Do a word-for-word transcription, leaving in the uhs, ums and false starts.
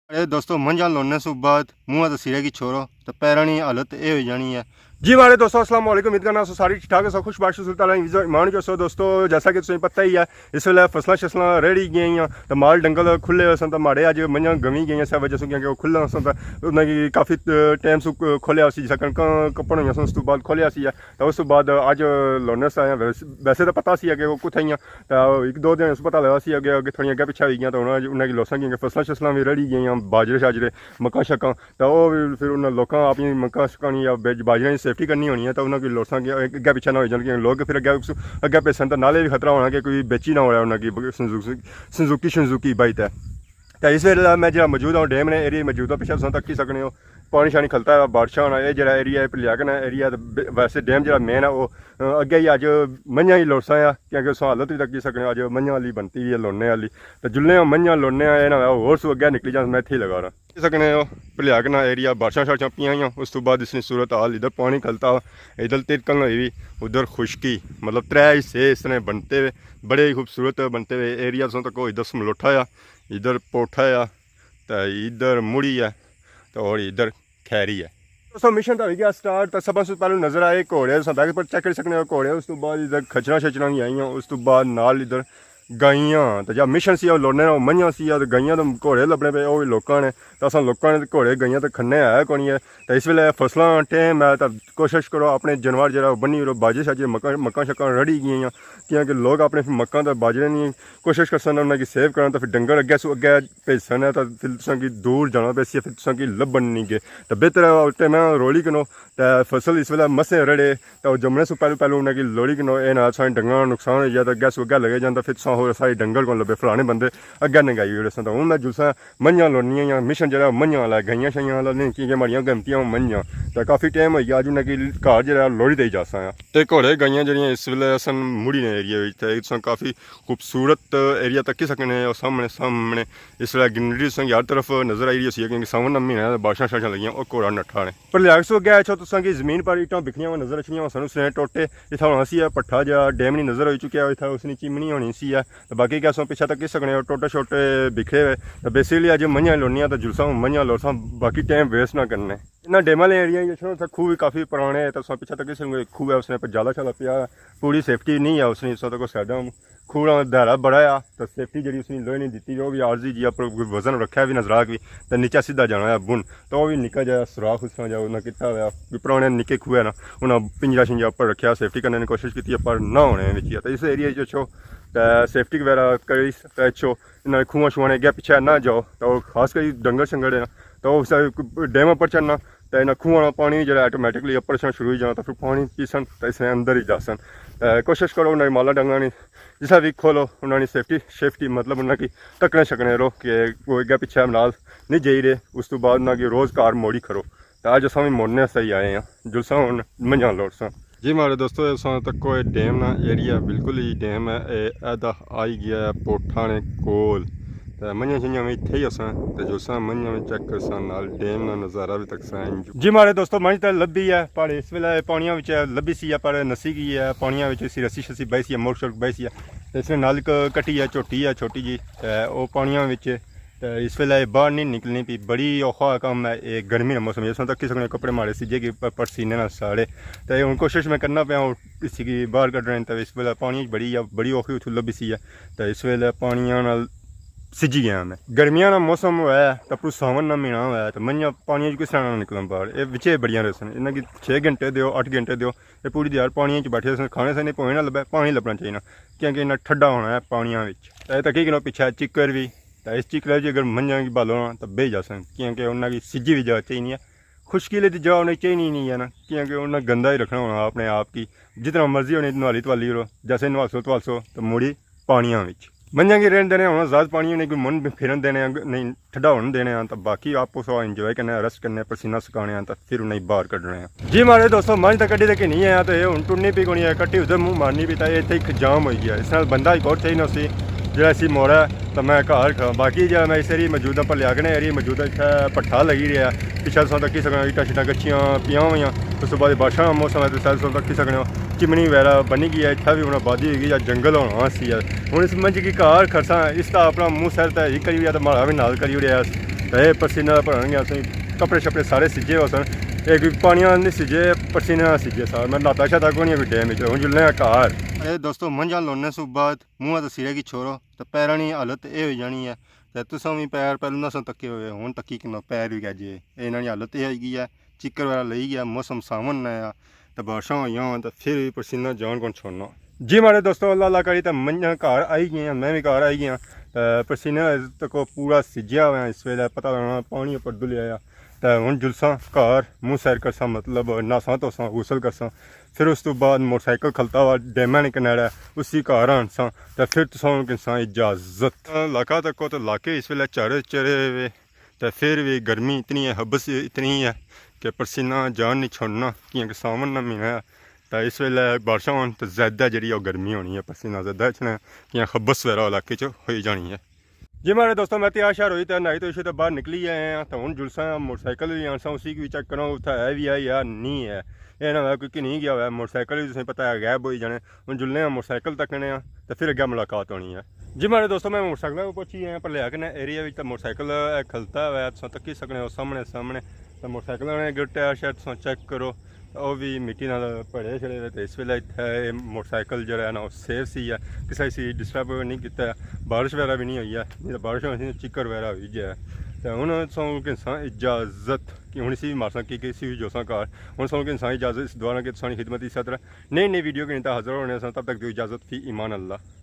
اے دوستو، منجھاں لوڑنے سوں بعد منہ تے سرے کی چھوڑو تے پیراں نی حالت اے ہوئی جانی ہے۔ جی ماڑے دوستو، السلام علیکم۔ امید کرنا سو ساری ٹھیک ٹھاک ہو سو، خوش باش سو، اللہ عزت ایمان کے سو۔ دوستو، جیسا کہ تساں پتہ ہی ہے، اس ویلے فصلاں شصلاں رڑی گئیاں تے مال ڈنگر کھلے ہوئے سن، تے ماڑے اج منجھاں گمی گئیاں، اس وجہ سوں، کیونکہ وہ کھلے سن تے انہاں کی کافی ٹائم سوں کھولیا ہوسی، جس طرح کنکاں کپن ہوئیاں سن، اس تو بعد کھولیا سی۔ تے اس تو بعد اج لوڑنے سے آیا۔ ویسے، ویسے تو پتہ سی کہ وہ کتھے ہی آں، تے ایک دو دن اس پتہ لگا سی کہ اگے تھوڑی اگے پچھے ہوئی گیاں، تے انہاں، انہاں کی لوساں کی فصلاں شصلاں بھی رڑی گئیاں، باجرے شاجرے، مکاں شکاں، تے او بھی پھر انہاں لوکاں اپنی مکاں شکاں نی یا بیج-، باجرے نی سیفٹی کرنی ہونی ہے، تے انہاں کی لوساں کی اگے پچھے نہ ہوئی جان، کہ لوگ پھر اگے، اگے پیسن، تے نالے بھی خطرہ ہونا کہ کوئی بیچی نہ ہویا انہاں کی سنزوکی، سنزوکی شنزوکی بائی تے۔ تے اس ویلے میں جڑا موجود ہاں ڈیم نے ایریے موجود ہاں، پچھے تساں تکی سکنے ہو، پانی شانی کھلتا ہے، بارشاں ہونا، اے جڑا ایریا ہے، پلیاکن ایریا، تے ب-، ویسے ڈیم جڑا مین ہے، وہ، آ، اگے ہی اج منجھاں ہی لوڑساں آ، کیونکہ اس حالت بھی تکی سکنے ہو، اج منجھاں والی بنتی بھی ہے، لوڑنے والی۔ تے جلنے ہاں منجھاں لوڑنے آ، اے نہ ہویا ہور سوں اگے نکلی جاں، میں اتھے ہی لگا رہا۔ تکی سکنے ہو، پلیاکن ایریا، بارشاں شارشاں پیاں ہوئیاں، اس تو بعد اس نی صورت حال ادھر پانی کھلتا، ادھر ترکن ہوئی ہوئی، ادھر خشکی، مطلب ترے حصے اس نے بنتے ہوئے، بڑے ہی خوبصورت بنتے ہوئے ایریا۔ تساں تکو ادھر سملوٹھا آ، ادھر پوٹھا آ، تے ادھر مڑی ہے، تے اور ادھر کھیری ہے۔ دوستو، مشن تے ہوئی گیا سٹارٹ، تے سب سے پہلے نظر آئے گھوڑے، تساں بیک پر چیک کری سکنے ہو گھوڑے، اس تو بعد ادھر کھچراں شچراں بھی آئیاں، اس تو بعد نال ادھر گائیاں، تے جا مشن سی او لوڑنے نا، او منجھاں سی، تے گائیاں تے گھوڑے لبنے پے، او وی لوکاں نے، تے اساں لوکاں نے تے گھوڑے گائیاں تے کھنے ہے کونی ہے۔ تے اس ویلے فصلاں ٹائم ہے، تے کوشش کرو اپنے جانور جیڑا بنی رو، باجے شاجے، مکاں، مکاں شکاں رڑی گئیاں، کیونکہ لوگ اپنے مکاں تے باجرے نی کوشش کرسن انہاں کی سیو کرن، تے پھر ڈنگر اگے سو اگے بھیجسن، تے پھر تساں کی دور جانا پیسی، پھر تساں کی لبھن نہیں گے۔ تے بہتر ہے اس ٹائم رولی کنو، تے فصل اس ویلے مسے رڑے، تے او جمنے سو پہلو پہلو انہاں کی لوڑی کنو، اے نال تساں ڈنگراں نا نقصان ہوئی جائے، تے اگے سو اگے لگے جان، تے پھر تساں ہور سارے ڈنگر کون لبھے، فلانے بندے اگے نگائی اوڑے سن۔ تے ہن میں جلساں منجھاں لوڑنیاں یا مشن جیڑا منجھاں والا ہے، گائیاں شائیاں والا نہیں، کیونکہ ماڑیاں گمتیاں ہوں منجھاں۔ تے کافی ٹائم ہوئی گیا، اج انہاں کی گھر جیڑا لوڑی دے ہی جاساں آ۔ تے گھوڑے گائیاں جیڑیاں اس ویلے اساں مڑی نے ایریا وچ، تے تساں کافی خوبصورت ایریا تکی سکنے ہو، سامنے، سامنے اس ویلے گرینری تساں کی ہر طرف نظر آئی رہی ہوسی، کیونکہ ساون نا مہینہ ہے، بارشاں شارشاں لگیاں، او گھوڑا نٹھا نے۔ پر لیاگ سو گیا اچھو تساں کی زمین پر اٹاں بکھریاں ہوئیاں نظر اچھنیاں ہوسن، اس نے ٹوٹے اتھا ہونا سی، پٹھا جا ڈیم نی نظر ہوئی چکیا، اتھا اس نی چمنی ہونی سی، تے باقی کیا سو پچھا تکی سکنے ہو، ٹوٹے شوٹے بکھرے ہوئے۔ تے بیسیکلی اج منجھاں لوڑنیاں تے جلساں منجھاں لوڑساں، باقی ٹائم ویسٹ نہ کرنے۔ انہاں ڈیماں آلے ایریا اچ اتھوں اتھا کھوہ وی کافی پرانے ہے، تے تساں پچھے تکی سکنے ہو کھوہ ہے، اس نے پر جالا شالا پیا، پوری سیفٹی نہیں ہے اس نے، اس تک سائیڈاں کھوہ نا دائرہ بڑا آ، تے سیفٹی جیڑی اس نے لوہے نی دتی، او وی عارضی جیا پر کوئی وزن رکھیا وی نہ سراخ وی، تے نیچے سیدھا جانا ہے بن، تے او وی نکا جیا سراخ اس نا جا انہاں کیتا ہویا، کوئی پرانے نکے کھوہ ہے نا، انہاں پنجرا شنجرا اپر رکھیا، سیفٹی کرنے نی کوشش کیتی ہے، پر نہ ہونے وچ ہی ہے۔ تے اس ایریا اچ اچھو، تے سیفٹی وغیرہ کری تے اچھو، انہاں کھواں شواں نے اگے پچھے نہ جاؤ، تے او خاص کری ڈنگر شنگر ہے نا، تے او اس ڈیم اپر چڑھنا، تے انہاں کھواں نا پانی جیڑا آٹومیٹکلی اپر چڑھنا شروع ہوئی جانا، تے پھر پانی پیسن تے اس نے اندر ہی جاسن۔ تے کوشش کرو انہاں مالا ڈنگراں نی جسا وی کھولو، انہاں نی سیفٹی شیفٹی، مطلب انہاں کی تکنے شکنے رہو کہ کوئی اگے پچھے نال نہیں جائی رہے، اس تو بعد انہاں کی روز گھر موڑی کرو۔ تے اج اساں وی موڑنے آستے ہی آئے آں، جلساں ہن منجھاں لوڑساں۔ جی ماڑے دوستو، اے تساں تکو اے ڈیم نا ایریا بالکل ہی ڈیم ہے، اے ایدا آئی گیا ہے پوٹھا نے کول۔ تے منجھاں شنجھاں وی اتھے ہی اساں، تے جلساں منجھاں وی چیک کرساں، نال ڈیم نا نظارہ وی تکساں۔ جی ماڑے دوستو، منجھ تے لبھی ہے، پر اس ویلے پانیاں وچ لبھی سی ہے، پر نسی گئی ہے، پانیاں وچ اسی رسی شسی بائی سی ہے، موڑ شوڑ بائی سی ہے، تے اس نے نال ک-، کٹی ہے، جھوٹی ہے چھوٹی جی، تے او پانیاں وچ تے اس ویلے باہر نہیں نکلنی پی، بڑی اوکھا کم ہے۔ اے گرمی نا موسم ہے، اس وقت تکی سکنے کپڑے ماڑے سجے کی پ-، پسینے نال ساڑے۔ تے ہن کوشش میں کرنا پیا ہوں اس کی باہر کڈنے، تے اس ویلے پانی بڑی، بڑی اوکھی اتھوں لبھی سی ہے۔ تے اس ویلے پانیاں نال سجی گیا میں۔ گرمیاں نا موسم ہویا ہے، تے اپروں ساون نا مہینہ ہویا ہے، تے منجھاں پانی وچ کس طرح نال نکلن باہر؟ اے وچے بڑیاں رہسن، انہاں کی چھ گھنٹے دیو، اٹھ گھنٹے دیو، اے پوری دیہاڑ پانی وچ بیٹھے رہسن، کھانے سے نہیں پوئے نہ لبھے، پانی لبھنا چاہیے نا، کیونکہ انہاں ٹھڈا ہونا ہے پانیاں وچ۔ تے تکی کنو پچھے چکر وی، تے اس چکرے وچ اگر منجھاں کی بالو نا تاں بہی جاسن، کیونکہ انہاں کی سجی وی جگہ چاہینی ہے۔ خشکی آلی تے جگہ انہاں کی چاہینی نہیں ہے نا، کیونکہ انہاں گندا ہی رکھنا ہونا اپنے آپ کی۔ جتنا مرضی انہیں نہالی توالی کرو، جیسے نہوالسو توالسو تے مڑی پانیاں وچ۔ منجھاں کی رہن دینے ہونا، زیادہ پانی انہیں کوئی من پھرن دینے آں، نہیں ٹھڈا ہون دینے آں، تے باقی آپس انجوائے کرنے، ریسٹ کرنے، پسینہ سکانے آں، تے پھر انہیں باہر کڈنے آں۔ جی ماڑے دوستو، منجھ تے کڈی تے گھنی آیا تے اے ہن ٹرنی پی کونی ہے، کٹی ادھر منہ مارنی پی، تے اے اتھے ہک جام ہوئی گیا۔ اس نال بندہ ہک ہور چاہینا سی جیڑا اسی موڑے، تے میں گھر کھڑا۔ باقی جیڑا میں اس ایریے موجود ہاں، پلیاکنے ایریے موجود ہاں، اتھے پٹھا لگی رہیا۔ پچھے تساں تکی سکنے ہو، اٹاں شٹاں کچیاں پیاں ہویاں۔ اس تو بعد بارشاں نا موسم ہے، تے تساں تکی سکنے ہو، چمنی وغیرہ بنی گئی ہے، اتھے وی ہن آبادی ہوئی گئی یا جنگل ہونا سی ہے۔ ہن اس منجھ کی گھر کھڑساں، اس دا اپنا منہ سر تے ہک کری اوڑیا تے ماڑا وی نال کری اوڑیا۔ تے پسینہ بھرن گیا سن، کپڑے شپڑے سارے سجے ہوئے سن۔ اے کوئی پانی نال نہیں سجے، پسینے نال سجے سارے۔ میں نہاتا شاتا کوئی نہیں کوئی ڈیم وچ۔ ہن جلنے آں گھر۔ اے دوستو، منجھاں لونے سوں بعد منہ تے سرے کی چھوڑو تے پیراں نی حالت اے ہوئی جانی ہے۔ تے تساں وی پیر پہلے نہ سن تکے ہوئے، ہن تکی کنو پیر وی کہہ جے۔ اے انہاں نی حالت اے ہوئی گئی ہے، چکر وغیرہ لئی گیا، موسم ساون نہ آیا۔ تے بارشاں ہوئیاں ہون تے پھر وی پسینہ جان کون چھوڑنا۔ جی ماڑے دوستو، اللہ اللہ کری تے منجھاں گھر آئی گئیاں، میں وی گھر آئی گیاں۔ تے پسینہ تکو پورا سجیا ہویا اس ویلے، پتہ لگنا پانی اپر دلیا آیا۔ تے ہن جلساں گھر، منہ سیر کرساں، مطلب نہاساں دھوساں، غسل کرساں۔ پھر اس تو بعد موٹر سائیکل کھلتا ہوا ڈیمے نے کنارے، اسی گھر آنساں۔ تے پھر تساں ہن کنساں اجازت۔ علاقہ تکو تے علاقے اس ویلے چڑے چڑے ہوئے۔ تے پھر وی گرمی اتنی ہے، ہبس اتنی ہے کہ پسینہ جان نہیں چھوڑنا، کیاں کہ ساون نا مہینہ ہے۔ تے اس ویلے بارشاں ہون تے زیادہ جیہڑی او گرمی ہونی ہے، پسینہ زیادہ اچھنا ہے، کیاں ہبس وغیرہ علاقے چ ہوئی جانی ہے۔ جی ماڑے دوستو، میں تیار شیار ہوئی تے نہائی تو اسے تے باہر نکلی آئے ہیں۔ تے ہن جلساں موٹر سائیکل وی آنساں، اسی کی وی چیک کراں اتھا ہے وی ہے یا نہیں ہے۔ اے نہ ہوئے کوئی گھنی گیا ہوئے، موٹر سائیکل وی تساں پتہ ہے غائب ہوئی جانے۔ ہن جلنے آں موٹر سائیکل تکنے آں تے پھر اگے ملاقات ہونی ہے۔ جی ماڑے دوستو، میں موٹر سائیکل پر پہنچی آیا، پر لیا کنے ایریا وچ تے موٹر سائیکل اے کھلتا ہوا ہے، تساں تکی سکنے ہو سامنے سامنے۔ تے موٹر سائیکل نے اگر ٹائر شائر تساں چیک کرو، تے او وی مٹی نال پڑے چھڑے ہوئے۔ تے اس ویلے اتھے اے موٹر سائیکل جیہڑا ہے نا، او سیف سی ہے، کسے اسی ڈسٹرب نہیں کیتا ہے۔ بارش وغیرہ وی نہیں ہوئی ہے، نہیں تے بارش ہوئی سی، چکر وغیرہ ہوئی جائے۔ تے ہن تساں کنساں اجازت، کہ ہن اسی وی مارساں، کہ اسی وی جوساں گھر۔ ہن تساں کنساں اجازت، اس دعا نال کہ تساں نی خدمت اسی طرح نئی نئی ویڈیو گھنی تے حاضر ہونے ساں۔ تب تک دیو اجازت، فی امان اللہ۔